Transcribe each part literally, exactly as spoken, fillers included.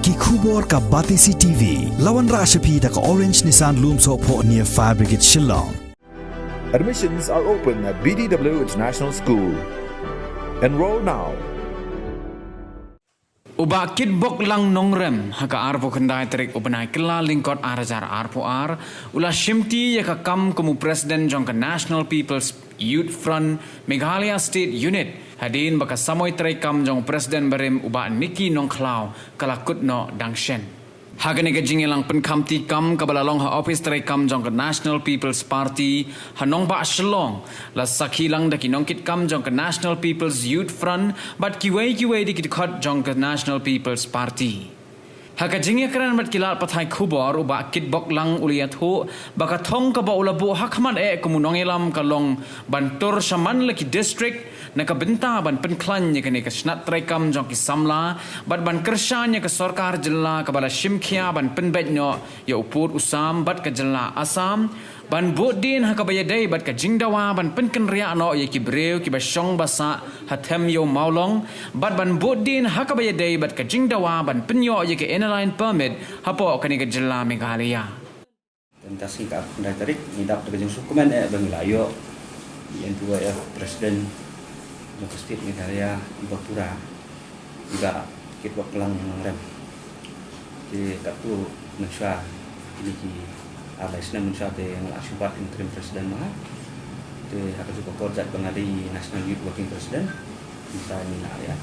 Ki khubor ka Batesi T V. La wanrah sha phi da ka Orange Nissan Lumsohphoh near Fire Brigade Shillong. Admissions are open at B D W International School. Enroll now. U Bah Kitbok Lang Nongrem ha ka arphew khyndai tarik u bnai Kyllalyngkot ar hajar arphew ar u la shimti ïa ka kam kum u President jong ka National People's Youth Front Meghalaya State Unit hadien ba ka samoi treikam jong u President barim u Bah Nicky Nongkhlaw ka la kut noh dang shen. Ha kane ka jingïalang pynkhamti kam kaba la long ha ophis treikam jong ka National People's Party ha nongbah Shillong, la sakhi lang da ki nongkitkam jong ka National People's Youth Front bad kiwei kiwei de ki dkhot jong ka National People's Party. Ha ka jingïakren bad ki lad pathai khubor u Bah Kitbok Lang u la ïathuh ba ka thong kaba u la buh ha khmat eh kum u nongïalam ka long ban tur shaman la ki district na ka bynta ban pynkhlaiñ ïa kane ka shnat treikam jong ki samla bad ban kyrshan ïa ka sorkar jylla kaba la shim khia ban pynbeit noh ïa u pud u sam bad ka jylla Assam ban bud dien ha kaba ïadei bad ka jingdawa ban pynkynriah noh ïa ki briew kiba shong ba sah ha Them Ïew Mawlong bad ban bud dien ha kaba ïadei bad ka jingdawa ban pynïoh ïa ka Inner Line Permit hapoh kane ka jylla Meghalaya. Tang ka sngi ka arphew khyndai tarik ngi dap da ka jingsngewkmen eh ba ngi la ïoh ïa u N P Y F President jong ka State Meghalaya i Bah pura i Bah Kitbok Lang Nongrem. Te katto mynshuwa kine ki ar lai snem mynshuwa te nga la shu bat Interim President ma nga. Te ha kajuh ka por jait ba nga dei National Youth Working President mynta ngi la ïa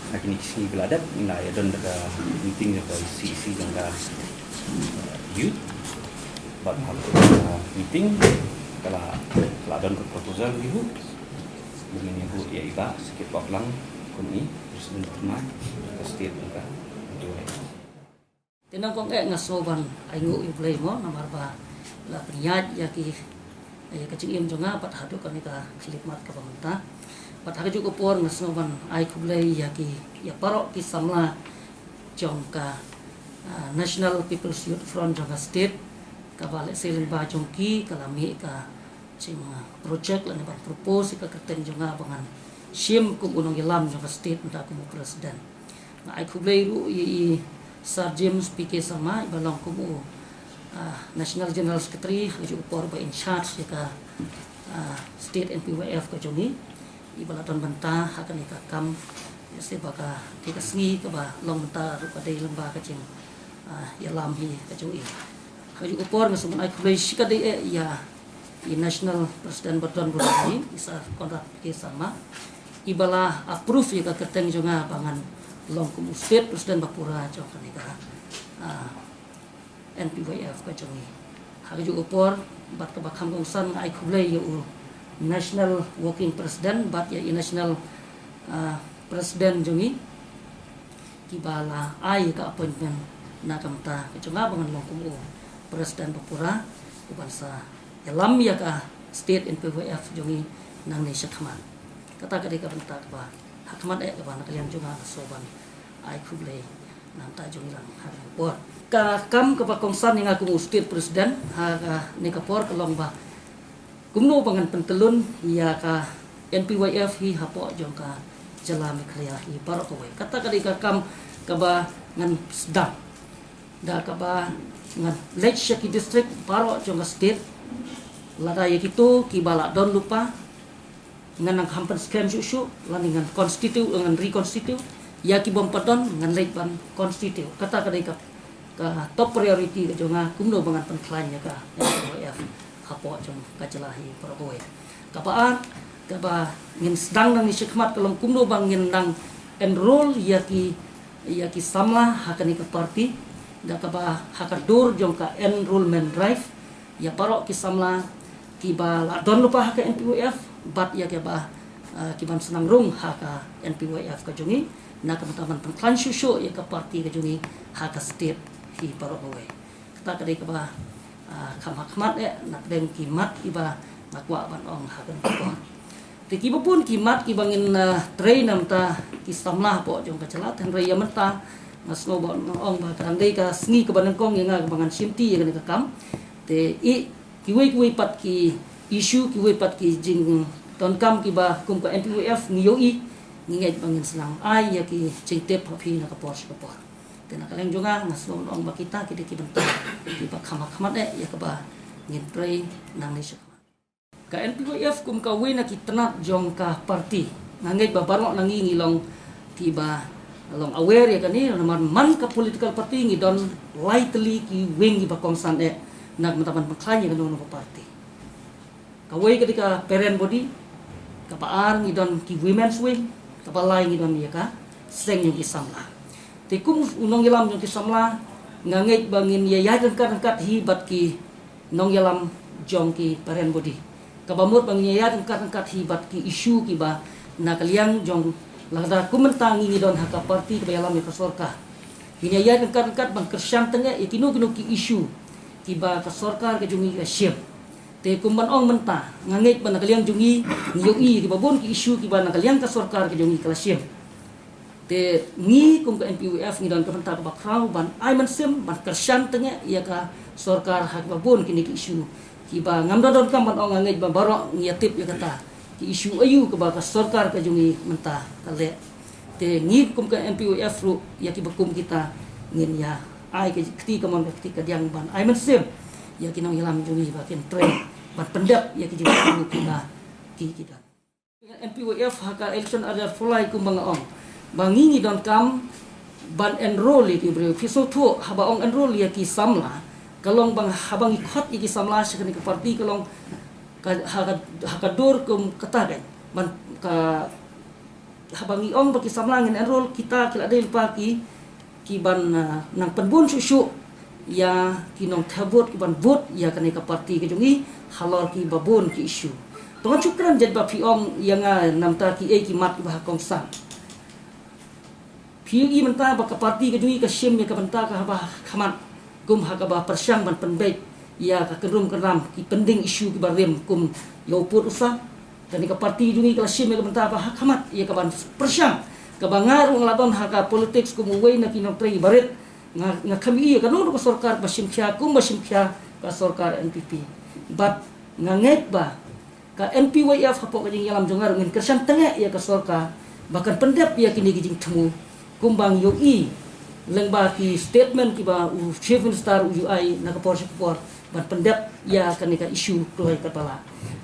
ha kine ki sngi ba la dep ngi la ïa don da ka meeting jong ka C E C jong ka youth. Bad ha ka meeting ka la ka la don ka proposal ïa u ba ngin ïa buh ïa i Bah Kitbok Lang kum i President thymmai ka state jong ka. Te nangkong eh nga sngew ban ai nguh ïa U Blei mo namar ba la pynïaid ïa ki ïa ka jingim jong nga bad haduh kane ka khyllipmat kaba mynta. Bad ha kajuh ka por nga sngew ban ai khublei ïa ki ïa baroh ki samla jong ka ah, National People's Youth Front jong ka state kaba lehse lyngba jong ki ka la mih ka jing ah, project lane ban propose ïa ka kyrteng jong nga ba ngan shim kum u nongïalam jong ka state mynta kum u president. Nga ai khublei ruh ïa i Sir James P K Sharma iba long kum u ah, National General Secretary ha kajuh ka por ba in charge ïa ka ah, state N P Y F ka jong ngi. Iba la don bynta ha kane ka kam ïa se ba ka dei ka sngi kaba long bynta ruh ka dei lyngba ka jing ah, ïalam hi ka jong i. Ha kajuh ka por nga sngewbha ai khublei shikatdei eh ïa i National President ba don bynta hi i Sir Conrad K Sharma iba la approve ïa ka kyrteng jong nga ba ngan long kum u State President ba pura jong kane ka ah, N P Y F ka jong i. Ha kajuh ka por bad kaba kham kongsan nga ai khublei ïa u National Working President bad ïa i National ah, President jong i kiba la ai ka appointment na ka bynta ka jong nga ba ngan long kum u President ba pura u ban sa ïalam ïa ka state N P Y F jong i nangne shakhmat. Kata ka dei ka bynta kaba ha khmat eh kaba na ka liang jong nga nga sngew ban ai khublei na ka bynta jong i lang ha kane ka por. Ka kam kaba kongsan ïa nga kum u state president ha kane ka por ka long ba kumno ba ngan pyntyllun ïa ka N P Y F hi hapoh jong ka jylla Meghalaya hi baroh kawei. Kata ka dei ka kam kaba ngan sdang da kaba ngan leit sha ki district baroh jong ka state. Lada ïa kito kiba la don lypa ngan nang kham pynskhem shuh shuh lane ngan constitute, ngan reconstitute. Ïa ki bym pat don ngan leit ban constitute. Kata ka dei ka, ka top priority ka jong nga kumno ba ngan pynkhlaiñ ïa ka N P Y F hapoh jong ka jylla hi baroh kawei. Kaba ar kaba ngin sdang nangne shakhmat ka long kumno ba ngin nang enroll ïa ki ïa ki samla ha kane ka party da kaba ha ka dur jong ka enrollment drive ïa baroh ki samla kiba la don lypa ha ka N P Y F bad ïa kiba ah, kiban sa nang rung ha ka N P Y F ka jong i na ka bynta ban pynkhlaiñ shuh shuh ïa ka party ka jong i ha ka state hi baroh kawei. Kata ka dei kaba ah, kham ha khmat eh na pdeng ki mat kiba nga kwah ban ong ha kane ka por. Te kiba bun ki mat kiba ngin ah, trei na bynta ki samla hapoh jong ka jylla, hynrei ïa mynta nga sngew ban ong ba ka dang dei ka sngi kaba nyngkong ïa nga kaba ngan shimti ïa kane ka kam. Te i kiwei kiwei pat ki issue, kiwei pat ki jingdonkam kiba kum ka N P Y F ngi ïohi, ngi ngeit ba ngin sa nang ai ïa ki jingtip ha phi na ka por sha ka por. Te na ka liang jong nga nga sngew ong ba kita ki dei ki bynta kiba kham ha khmat eh ïa kaba ngin trei nangne shakhmat. Ka N P Y F kum kawei na ki tnat jong ka party, nga ngeit ba baroh na ngi ngi long kiba long aware ïa kane, namar man ka political party ngi don lai tylli ki wing kiba kongsan eh na ka bynta ban pynkhlaiñ ïa kano kano ka party. Kawei ka dei ka parent body, kaba ar ngi don ki women's wing, kaba lai ngi don ïa ka seng jong ki samla. Te kum u nongïalam jong ki samla, nga ngeit ba ngin ïa ïaid ryngkat ryngkat hi bad ki nongïalam jong ki parent body. Kaba mut ba ngin ïa ïaid ryngkat ryngkat hi bad ki issue kiba na ka liang jong, lada kum mynta ngi ngi don ha ka party kaba ïalam ïa ka sorkar, ngin ïa ïaid ryngkat ryngkat ban kyrshan tyngeh ïa kino kino ki issue kiba ka sorkar ka jong ngi ka shim. Te kum ban ong mynta, nga ngeit ba na ka liang jong ngi ngi ïohi kiba bun ki issue kiba na ka liang ka sorkar ka jong ngi ka la shim. Te ngi kum ka N P Y F ngi don ka bynta kaba khraw ban ai mynsiem ban kyrshan tyngeh ïa ka sorkar ha kiba bun kine ki issue kiba ngam don donkam ban ong, nga ngeit ba baroh ngi ïa tip ïa kata, ki issue aïu kaba ka sorkar ka jong ngi mynta ka leh. Te ngi kum ka N P Y F ruh ïa kiba kum kita ngin ïa ai ka kti kamon ka kti kadiang ban ai mynsiem ïa ki nongïalam jong ngi ba kin trei ban pyndep ïa ki jingthmu kiba ki ki don. N P Y F ha ka election ar hajar arphew lai kumba nga ong ba ngi ngi donkam ban enroll ïa ki briew. Phi sngewthuh, haba ong enroll ïa ki samla ka long ba haba ngi khot ïa ki samla sha kane ka party ka long ka, ha ka, ha ka dur kum kata kan ban ka, haba ngi ong ba ki samla ngin enroll, kita ki la dei lypa ki ki ban, ah, nang pynbun shuh shuh ïa ki nongthep vote ki ban vote ïa kane ka party ka jong ngi halor kiba bun ki issue. To ngan shu kren jait ba phi ong ïa nga namar ki ei ki mat kiba ha kongsan. Phi ïohi mynta ba ka party ka jong ngi ka shim ïa ka bynta kaba ha khmat kum ha kaba pyrshang ban pynbeit ïa ka kynrum kynram ki pending issue kiba rim kum ïa u pud u sam. Kane ka party jong ngi ka la shim ïa ka bynta ba ha khmat ïa ka ban pyrshang, kaba nga ruh nga la don ha ka politics kum uwei na ki nongtrei barit. Nga, nga kham ïohi ïa kano kano ka sorkar ba shim khia kum ba shim khia ka sorkar N P P. Bad nga ngeit ba ka N P Y F hapoh ka jingïalam jong nga ruh ngin kyrshan tyngeh ïa ka sorkar ba kan pyndep ïa kine ki jingthmu. Kumba ngi ïohi lyngba ki statement kiba u Chief Minister u ju ai na ka por sha ka por ban pyndep ïa kane ka issue kloi katba lah.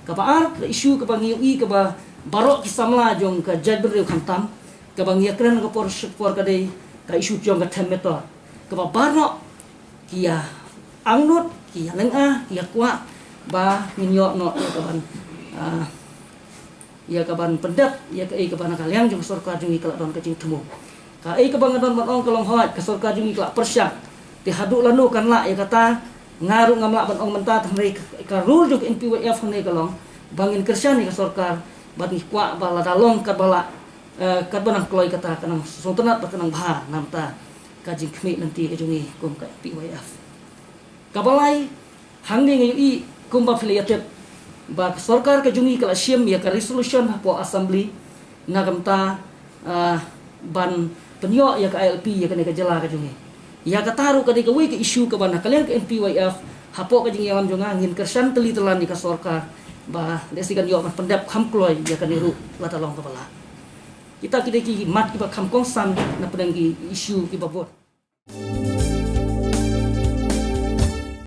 Kaba ar ka issue kaba ngi ïohi kaba baroh ki samla jong ka jaitbynriew khamtam kaba ngi ïa kren na ka por sha ka por ka dei ka issue jong ka them metor. Kaba baroh ki ïa angnud, ki ïa lynga, ki ïa kwah ba ngin ïoh noh ïa ka ban, ah, ïa ka ban pyndep ïa kaei kaba na ka liang jong ka sorkar jong ngi ka la don ka jingthmu. Kaei kaba nga don ban ong ka long hooid ka sorkar jong ngi ka la pyrshang. Te haduh lano kan lah ïa kata, nga ruh ngam lah ban ong mynta, te hynrei ka, ka rule jong ka N P Y F hangne ka long ba ngin kyrshan ïa ka sorkar bad ngi kwah ba lada long katba lah, eh, katba nang kloi kata ka nang sngewtynnat bad ka nang bha namar ka jingkhmih lynti ka jong ngi kum ka N P Y F. Kaba lai, hangne nga ïohi kumba phi la ïa tip ba ka sorkar ka jong ngi ka la shim ïa ka resolution hapoh Assembly na ka bynta, ah, ban pynïoh ïa ka I L P ïa kane ka jylla ka jong ngi. Ïa kata ruh ka dei kawei ka issue kaba na ka liang ka N P Y F hapoh ka jingïalam jong nga ngin kyrshan tylli tylan ïa ka sorkar ba lehse kan ïoh ban pyndep kham kloi ïa kane ruh lada long kaba lah. Kita ki dei ki mat kiba kham kongsan na pdeng ki issue kiba bun.